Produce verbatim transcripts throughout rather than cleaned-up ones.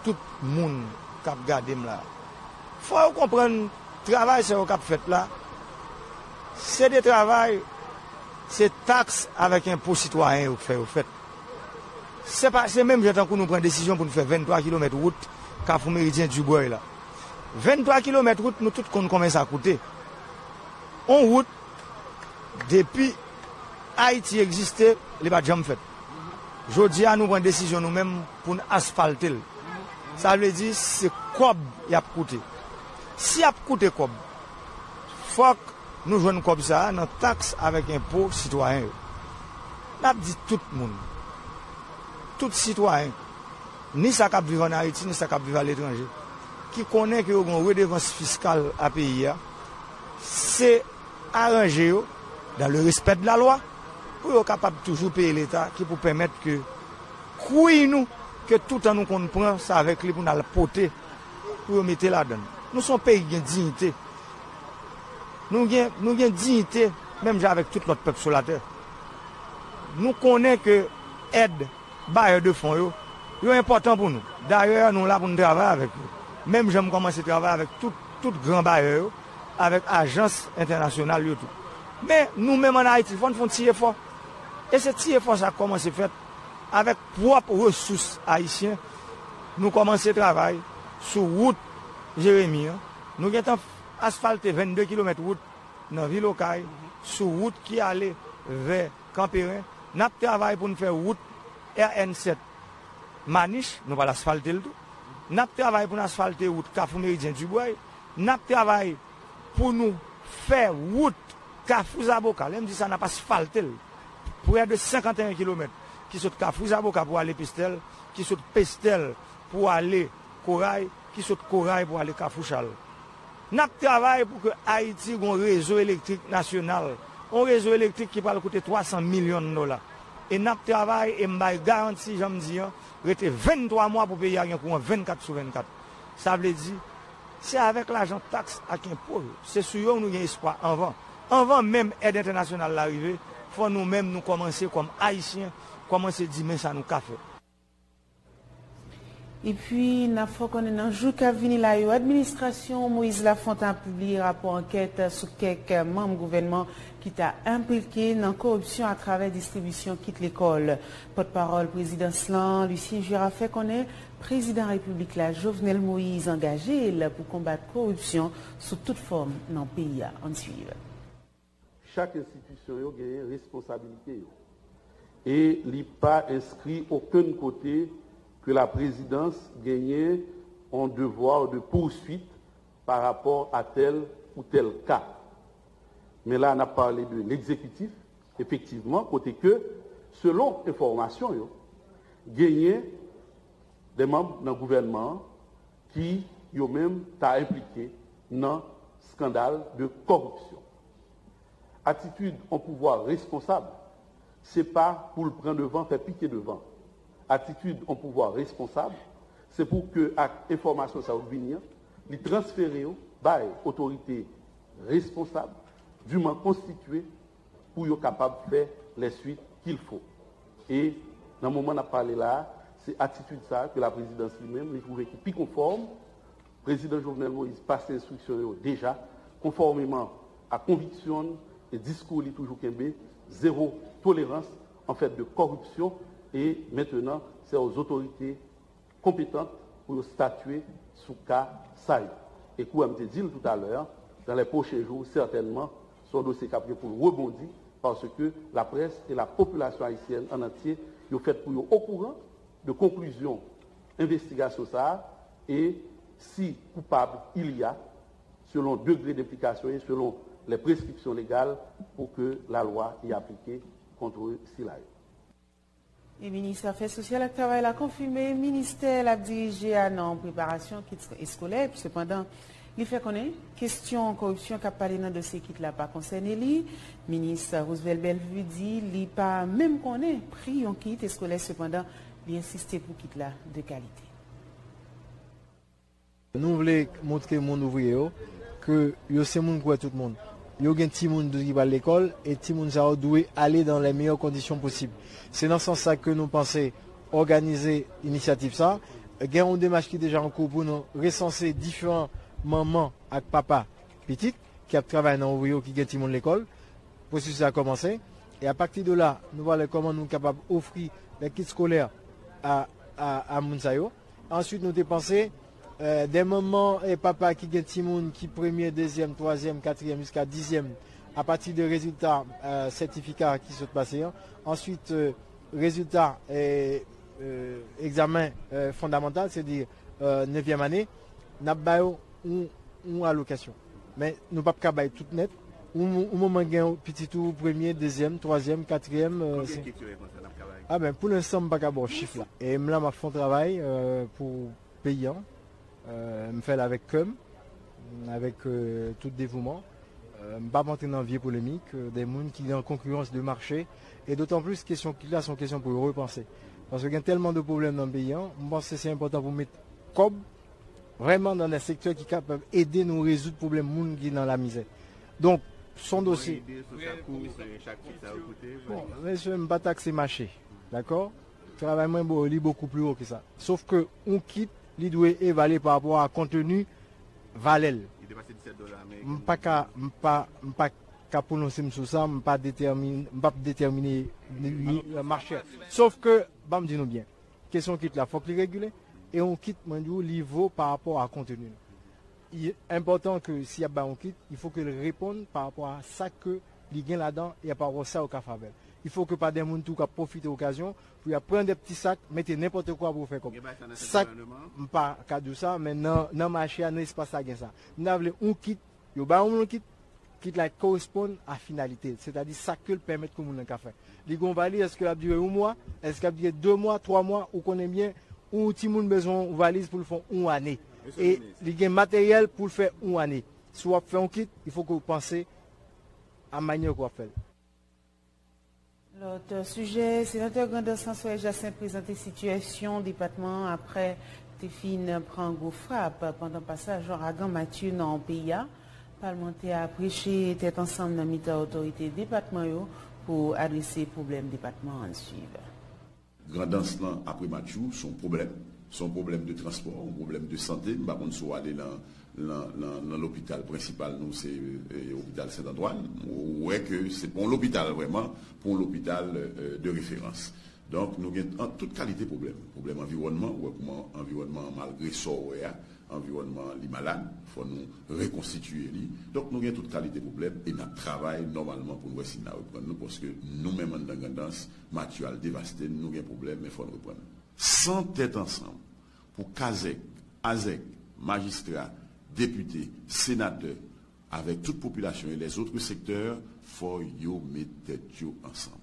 Tout moun k ap gade m la, fò yo konprann travay sa yo k ap fèt la, se de travay, se taks avèk enpo sitwayen yo k fè yo fèt. Se pa, se menm jan tankou nou pran desizyon pou n fè venntwa kilomèt wout Kafou Meridyen Dubreuil la. Venntwa kilomèt wout, nou tout konn konbyen sa koute. On wout, depi Ayiti egziste, li pa t janm fèt. Jodi a, nou pran desizyon nou menm pou n asfalte l. Sa vle di, se kòb y ap koute. Si y ap koute kòb, fòk nou jwenn kòb sa a nan taks avèk enpo sitwayen yo. N ap di tout moun, tout sitwayen, ni sa k ap viv ann Ayiti, ni sa k ap viv aletranje, ki konnen ke yo gen yon redevans fiskal a peyi a, se aranje yo, dans le respect de la loi, pou yo kapab toujou peye Leta, ki pou pèmèt ke kwi nou, ke toutan nou konn pran, se avèk li pou n al pote, pou yo mete ladan l. Nou se yon peyi ki gen diyite. Nou gen, nou gen diyite, menm jan avèk tout lòt pèp sou latè. Nou konnen ke èd bayè de fon yo, yo enpòtan pou nou. Dayè, nou la pou n travay avèk yo. Menm jan m kòmanse travay avèk tout, tout gran bayè yo, avèk ajans entènasyonal yo tou. Men, nou menm ann Ayiti, fò n fè yon ti efò. E se ti efò sa k kòmanse fèt avèk pwòp resous ayisyen. Nou kòmanse travay sou wout Jeremi an. Nou gentan asfalte vennde kilomèt wout nan vil Okay, sou wout ki ale vè Kanperen. N ap travay pou n fè wout R N sèt Manich, nou pral asfalte l tou. N ap travay pou n asfalte wout Kafou Meridyen Dubreuil. N ap travay pou nou fè wout Kafou Zaboka. Lè m di sa, n ap asfalte l. Prè de senkanteyen kilomèt ki sot Kafou Zaboka pou ale Pestèl, ki sot Pestèl pou ale Koray, ki sot Koray pou ale Kafou Chal. N ap travay pou ke Ayiti gen yon rezo elektrik nasyonal, yon rezo elektrik ki pral koute twa san milyon dola. E n ap travay, e m bay garanti, jan m di an, rete venntwa mwa pou peyi a gen kouran vennkat sou vennkat. Sa vle di, se avèk lajan taks ak enpo yo, se sou yo nou gen espwa anvan. Anvan menm èd entènasyonal la rive, fò nou menm nou kòmanse kòm Ayisyen, kòmanse di men sa nou ka fè. Epi, n ap fè w konnen nan jou k ap vini la yo, administrasyon Moïse Lafontant ap pibliye rapò ankèt sou kèk manm gouvènman ki ta enplike nan koripsyon atravè distribisyon kit lekòl. Pòtpawòl prezidans lan, Lucien Juérat, fè konnen prezidan repiblik la, Jovenel Moïse, angaje l pou konbat koripsyon sou tout fòm nan peyi a. Ann swiv. Chak enstitisyon yo genyen responsabilite yo. E li pa enskri okenn kote ke la prezidans genyen yon devwa de poursuit pa rapò a tèl ou tèl ka. Men la, n ap pale de legzekitif, efektivman, kote ke, selon enfòmasyon yo, genyen de manm nan gouvènman an ki, yo menm, ta enplike nan eskandal de kòripsyon. Atitid yon pouvwa responsab, se pa pou l pran devan, fè pike devan. Atitid yon pouvwa responsab, se pou ke ak enfòmasyon sa yo k vini an, li transfere yo bay otorite responsab, diman konstitye, pou yo kapab fè les suites qu'il faut. E nan moman n ap pale la a, se atitid sa a ke la prezidans li menm, li twouve ki pi konfòm. Prezidan Jovenel Moïse pase enstriksyon yo deja, konfòmeman a konviksyon l e diskou li toujou kenbe, zéro tolérance en fait de corruption, e mentenan se aux autorités konpetant pou yo statye sou ka sa yo. E kou m te di l toutalè, dans les prochains jours, sètènman, se yon dosye k ap gen pou l rebondi, paske laprès e lapopilasyon ayisyèn an antye, yo fèt pou yo okouran de konklizyon envestigasyon sa a, e si coupable il y a, selon degre d'implikasyon e selon les prescriptions légales, pou ke lalwa y aplike kont sila yo. E minis afè sosyal ak travay la konfime ministè l ap dirije a nan preparasyon kit eskolè. Sepandan, li fè konnen kesyon koripsyon k ap pale nan dosye kit la pa konsène li. Minis Roosevelt Bellevue di li pa menm konnen pri yon kit eskolè, sepandan, li ensiste pou kit la de kalite. Nou vle montre moun ouvriye yo ke yo se moun kou tout moun. Yo gen timoun tou ki pral lekòl, e timoun sa yo dwe ale dans les meilleures conditions possibles. Se nan sans sa ke nou panse òganize inisyativ sa, Gen yon demach ki deja an kou pou nou resanse diferan manman ak papa pitit ki ap travay nan ouvri yo ki gen timoun lekòl. Pwosesis la kòmanse. E apati de la, nou va wè kòman nou kapab ofri lè kit skolè a, a, a moun sa yo. Answit, nou te panse, euh, dè manman e papa ki gen timoun ki premye, dezyèm, twazyèm, katriyèm jiska dizyèm, apati de rezilta, euh, sètifika ki sot pase an. Answit, euh, rezilta, euh, euh, egzamen, euh, fondamantal, sètadi, euh, nevyèm ane, n ap ba yo yon, yon alokasyon. Men nou p ap ka bay tout nèt. Yon, yon moman gen pitit ou premye, dezyèm, twazyèm, katriyèm, euh, Konbyen se kit yo ye konsa n ap ka bay? A ben, pou lenstan, m pa ka ba w chif la. E m la, m ap fè yon travay, euh, pou peyi an. Euh, m fè l avèk kè m, avèk, euh, tout devouman. Euh, m p ap antre nan vye polemik, euh, de moun ki an konkirans de mache. E dotan plis, kesyon kit la, se yon kesyon pou yo repanse. Paske gen tèlman de pwoblèm nan peyi an, m panse se enpòtan pou met kòb vrèman nan de sektè ki kapab ede nou rezoud pwoblèm moun ki nan lamizè. Donk, se yon dosye. Ede sou sa kou, se chak kit sa yo koute, Bon, mesye, m pa takse mache, dakò? Travay mwen, bo, li bokou pli wo ke sa. Sof ke yon kit, li dwe evalye pa rapò a konteni valè l. Li depase disèt dola ameriken. M pa ka, m pa, m pa ka pwononse m sou sa, m pa detèmine, m p ap detèmine ni, ni, euh, machè. Sof ke, ban m di nou byen, kesyon kit la, fòk li regile, e yon kit, mwen di w, li vo pa rapò a konteni l. Li enpòtan ke si y ap bay yon kit, il faut que l reponn pa rapò a sa ke li gen ladan e pa rapò sa yo ka fè avè l. Il faut que pa de moun tou k ap pwofite okazyon pou y ap pran de pti sak, mete nenpòt kwa pou yo fè kòb. Gen bagay sa nan tèt Sak, gouvènman an? M pa ka di w sa, men nan, nan mache a, nan espas la gen sa. M ta vle yon kit, yo ba yon moun yon kit, kit la koresponn a finalite l, sètadi sa ke l pèmèt ke moun nan ka fè. Li gen yon valiz, èske l ap dire yon mwa, èske l ap dire de mwa, twa mwa, ou konnen byen, yon timoun bezwen yon valiz pou l fè yon ane. Mesye E minis. Li gen materyèl pou l fè yon ane. Si w ap fè yon kit, il faut que w panse a manyè ke w ap fè l. Lòt sijè, senatè Grandans François Jacinthe prezante sitiyasyon depatman an aprè te fin pran gwo frap pandan pasaj ouragan Matthew nan peyi a. Palmantè a preche tèt ansanm nan mitan otorite depatman yo pou adrese pwoblèm depatman an. Swiv. Grandans lan apre Matthew, se yon pwoblèm. Se yon pwoblèm de transpò, yon pwoblèm de sante. M pa konn si w ale nan, nan, nan, nan lopital prensipal nou, se, e, lopital Sent Antwàn. Ou wè ke se pa yon lopital vrèman, pou yon lopital, e, de referans. Donk, nou gen an, tout kalite pwoblèm. Pwoblèm anviwònman, ou wè kòman anviwònman an, malgre sa w wè a, anviwònman an, li malad, fò nou rekonstitiye li. Donk, nou gen tout kalite pwoblèm e n ap travay nòmalman pou n wè si n a reprann nou, paske nou menm anndan Grandans, Matthew al devaste n, nou gen pwoblèm, men fò n reprann nou. San tèt ansanm pou kazèk, azèk, majistra, depite, senatè, avèk tout popilasyon e lèzòt sektè, fò yo met tèt yo ansanm.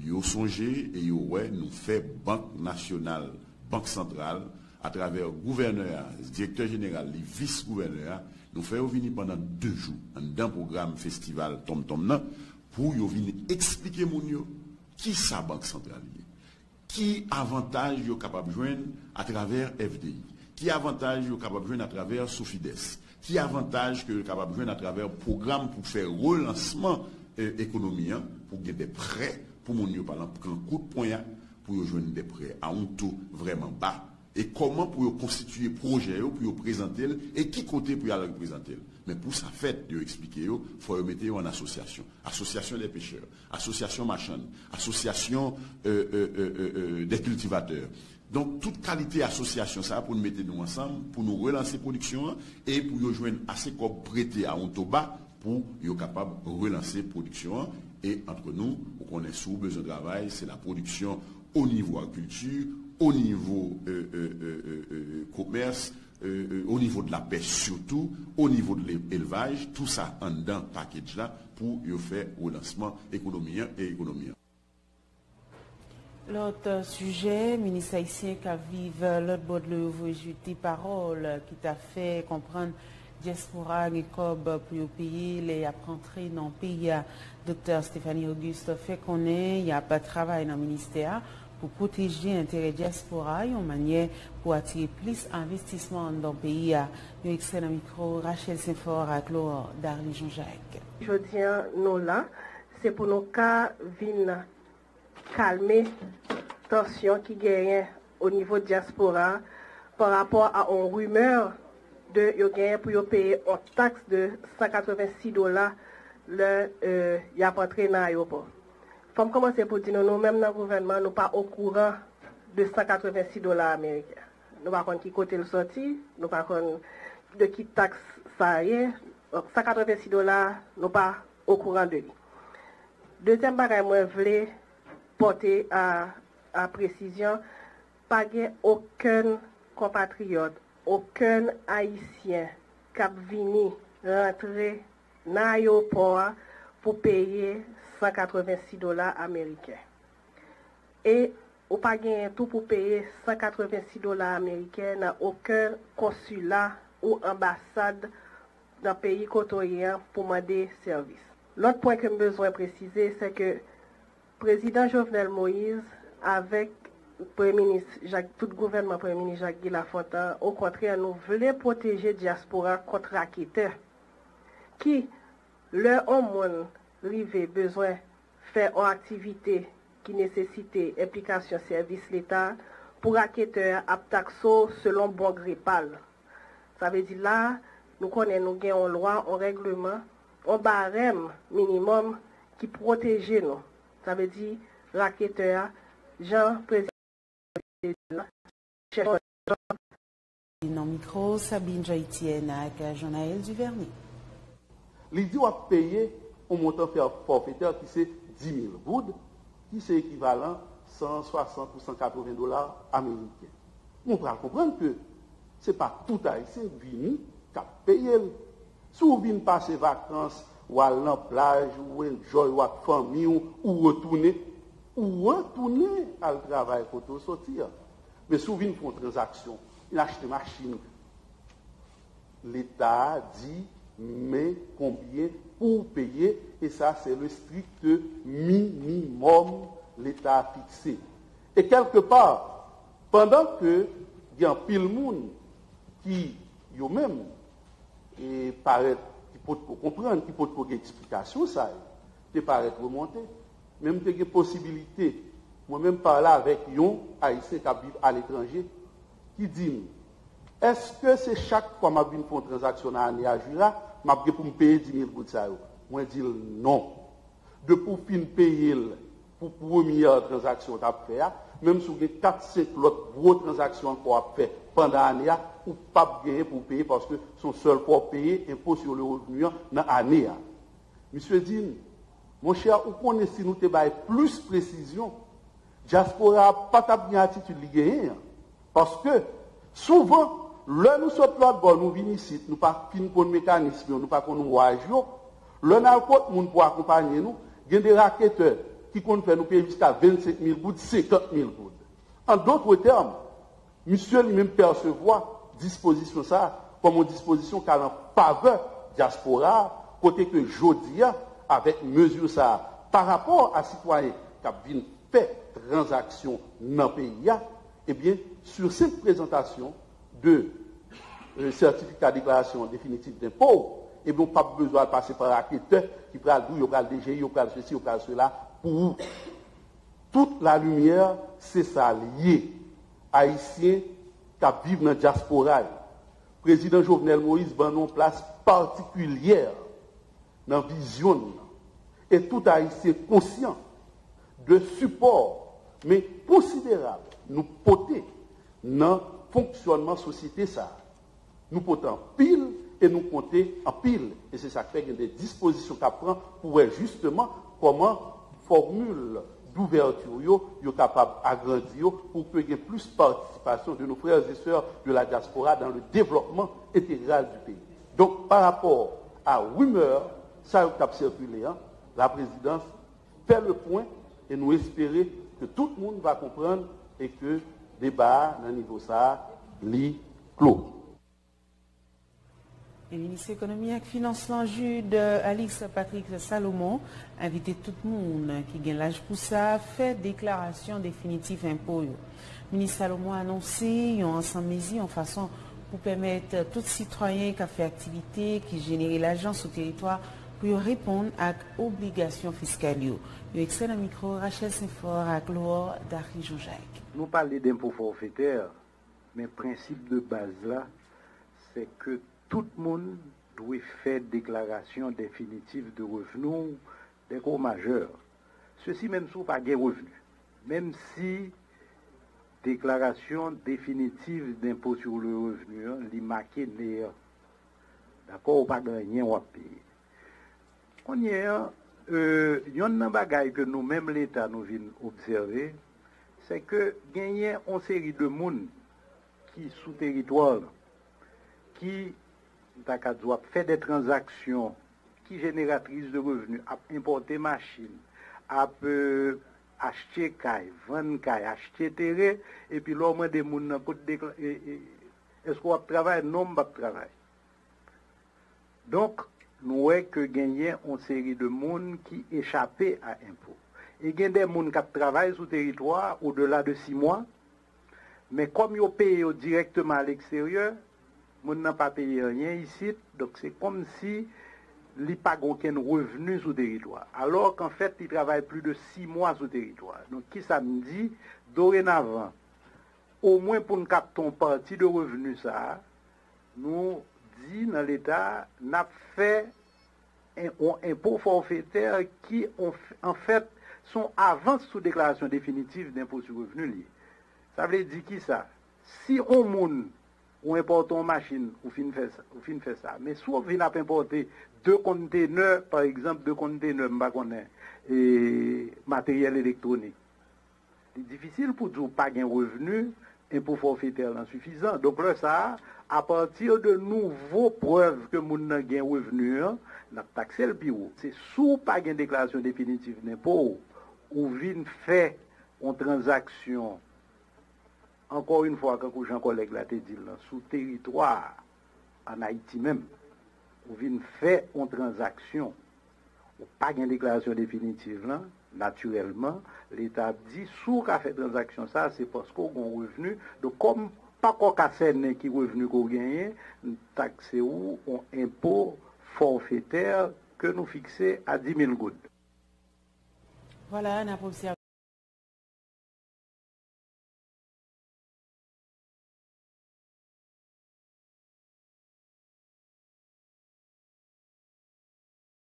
Yo sonje e yo wè nou fè Bank Nasyonal, Bank Santral, atravè gouvènè a, direktè jeneral li, vis gouvènè a, nou fè yo vini pandan de jou anndan pwogram festival Tonmtonm nan pou yo vin eksplike moun yo kisa Bank Santral ye. Ki avantaj yo kapab jwenn atravè F D I? Ki avantaj yo kapab jwenn atravè Sofides? Ki avantaj ke yo kapab jwenn atravè pwogram pou fè relansman, e, ekonomi an, pou gen de prè pou moun yo pa al pran kout ponya, pou yo jwenn de prè a yon to vrèman ba? E kòman pou yo konstitiye pwojè yo, pou yo prezante l, e ki kote pou y al reprezante l? Men pou sa fèt, yo eksplike yo, fò yo mete yo an asosyasyon. Asosyasyon dè pechè, asosyasyon machann, asosyasyon, e, e, e, e, e, dè kiltivatè. Donk, tout kalite asosyasyon sa a pou n mete nou ansanm, pou nou relanse pwodiksyon an, e pou yo jwenn ase kòb prete a yon to ba, pou yo kapab relanse pwodiksyon an. E antre nou, ou konnen si w bezwen travay, se la pwodiksyon o nivo agrikilti, o nivo, e, e, e, e, e, komès, e, e, o nivo de la pèch sitou, o nivo de le-, elvaj, tou sa anndan package la pou yo fè relansman ekonomi an e ekonomi an. Lòt sijè, minis ayisyen k ap viv lòt bò dlo yo voye jete pawòl ki ta fè konprann dyaspora gen kòb pou yo peye lè y ap rantre nan peyi a. Doktè Stéphanie Auguste fè konnen y ap travay nan ministè a pou pwoteje enterè dyaspora yon manyè pou atire plis envestisman anndan peyi a. Yon ekstrè nan mikwo Rachel Saint-Fort ak Laurent Darly Jean-Jacques. Jodi a, nou la, se pou nou ka vin kalme tansyon ki genyen o nivo dyaspora, pa rapò a yon rimè de yo genyen pou yo peye yon taks de san katrevensis dola lè, euh, y ap antre nan ayewopò. Fò m kòmanse pou di nou, nou menm nan gouvènman, nou pa okouran de san katrevensis dola ameriken. Nou pa konn ki kote l sòti, nou pa konn de ki taks sa ye. Donk, san katrevensis dola, nou pa okouran de li. Dezyèm bagay mwen vle pòte a, a presizyon, pa gen okenn konpatriyòt, okenn Ayisyen k ap vini rantre nan ayewopò a pou peye san katrevensis dola ameriken. E ou pa genyen tou pou peye san katrevensis dola ameriken nan okenn konsila ou anbasad nan peyi kote w ye an pou mande sèvis. Lòt pwen ke m bezwen presize, se ke Prezidan Jovenel Moïse avèk Premye Minis Jacques, tout gouvènman Premye Minis Jacques Guy Lafontant, okontrè, nou vle pwoteje dyaspora kont raketè ki, lè yon moun rive bezwen fè yon aktivite ki nesesite enplikasyon sèvis Leta, pou raketè a ap takse w selon bon gre pa l. Sa vle di la, nou konnen nou gen yon lwa, yon règleman, yon barèm minimòm ki pwoteje nou. Sa vle di raketè a, jan prezidan chèche Nan mikwo Sabine Jean-Etienne ak Jean-Naël Duvernay. Li di w ap peye yon montan fè fòfetè ki se dis mil goud, ki se ekivalan san swasant ou san katreven dola ameriken. Mwen pral konprann ke se pa tout Ayisyen k vini k ap peye l. Si w vin pase vakans, w al nan plaj, ou enjoy, w ak fanmi w, ou retounen, ou retounen al travay kote w soti a. Men si w vin fè yon tranzaksyon, vin achte machin, Leta a di men konbyen pou w peye, e sa se le strict minimum Leta a fikse. E kèlkepa, pandan ke gen anpil moun ki yo menm e parèt ki potko konprann, ki potko gen eksplikasyon sa yo, te parèt remonte, men m te gen posibilite, mwen menm pale avèk yon Ayisyen k ap viv aletranje, ki di m, èske se chak fwa m ap vin fè yon tranzaksyon nan ane a, Jira, m ap gen pou m peye dis mil goud sa yo? Mwen di l non. Depi w fin peye l pou premyè tranzaksyon w t ap fè a, menm si w gen kat, senk lòt gwo tranzaksyon ankò w ap fè pandan ane a, ou p ap genyen pou w peye paske se yon sèl fwa w peye enpo sur le revenu an nan ane a. Misye di m, monchè, ou konnen si nou te bay plis presizyon, dyaspora a pa t ap gen atitid li genyen an. Paske, souvan, lè nou sot lòtbò, nou vin isit, nou pa fin konn mekanism yo, nou pa konn waj yo, lè n al kot moun pou akonpaye nou, gen de raketè ki konn fè nou peye jiska vennsenk mil goud, senkant mil goud. An dotre tèm, misye li menm pèsevwa dispozisyon sa a kòm yon dispozisyon k al an favè dyaspora a, kote ke jodi a, avèk mezi sa a, parapò a sitwayen k ap vin fè tranzaksyon nan peyi a, ebyen, sur senk prezantasyon de sètifika deklarasyon definitif denpo, ebyen, ou p ap bezwen al pase pa raketè ki pral di w yo pral D G I, yo pral sesi, yo pral sela pou ou. Tout lalimyè, se sa l ye. Ayisyen k ap viv nan dyaspora yo, Prezidan Jovenel Moïse ban nou yon plas patikilyè nan vizyon n nan, e tout Ayisyen konsyan de sipò, men konsiderab, nou pote nan fonksyònman sosyete sa a. Nou pote anpil e nou konte anpil, e se sa k fè gen de dispozisyon k ap pran pou wè jisteman kòman fòmil douvèti yo, yo kapab agrandi yo pou ke gen plis patisipasyon de nos frères et sœurs de la diaspora dans le développement intégral du pays. Donk, pa rapò a rimè sa yo k ap sikile an, la prezidans fè le pwen e nou espere ke tout moun va konprann e ke deba a nan nivo sa a, li klo. E Minis Ekonomi ak Finans lan, Jude Alix Patrick Salomon, envite tout moun ki gen laj pou sa fè deklarasyon definitif enpo yo. Minis Salomon anonse yon ansanm mezi yon fason pou pèmèt tout sitwayen k ap fè aktivite ki jenere lajan sou teritwa pou yo reponn ak obligasyon fiskal yo. Yon ekstrè nan mikwo Rachel Saint-Fort ak Laure Darry Jean-Jacques. Nou pale denpo fòfetè, Men prensip de baz la, se ke tout moun dwe fè deklarasyon definitif de revenu dès que w majè. Sesi menm si w pa gen revni. Menm si deklarasyon definitif d'impôt sur le revenu an, li make ne an. Dakò, ou pa gen anyen w ap peye. Kounye a, e, yonn nan bagay ke nou menm Leta nou vin obsève, se ke genyen yon seri de moun ki sou teritwa la, ki, m ta ka di w, ap fè de tranzaksyon ki jeneratris de revni, ap enpòte machin, ap, e, achte kay, vann kay, achte teren, epi lè w mande moun nan kot dekla-, e, e, èske w ap travay? Non, m p ap travay. Donk, nou wè ke genyen yon seri de moun ki echape a enpo. E gen de moun k ap travay sou teritwa odela de sis mwa, men kòm yo peye yo dirèkteman a leksteryè, moun nan pa peye anyen isit, donk se kòmsi li pa gen okenn revni sou teritwa. Alò k'anfèt, li travay plis de sis mwa sou teritwa. Donk, kisa m di? Dorenavan, omwen pou n kapte yon pati de revni sa a, nou di nan Leta, n ap fè en, yon enpo fòfetè ki, on, anfèt, se yon avans sou deklarasyon definitif d'impôt sur revenu li ye. Sa vle di kisa? Si yon moun, ou enpòte yon machin, ou fin fè sa, ou fin fè sa. Men si w vin ap enpòte de kontenè, pa egzanp, de kontenè, m pa konnen, e, materyèl elektwonik, li difisil pou di w pa gen revni, enpo fòfetè lan sifizan. Donk, lè sa a, apati de nouvo prèv ke moun nan gen revni an, n ap takse l pi wo. Se si w pa gen deklarasyon definitif denpo w, ou vin fè yon tranzaksyon, ankò yon fwa, kankou jan kòlèg la te di l lan, sou teritwa a, ann Ayiti menm, ou vin fè yon tranzaksyon, ou pa gen deklarasyon definitif lan, natirèlman, Leta ap di, si w ka fè tranzaksyon sa a, se paske w gen yon revni. Donk, kòm pako ka sènen ki revni ke w genyen, n takse w yon enpo fòfetè ke nou fikse a dis mil goud. Vwala, n ap obsève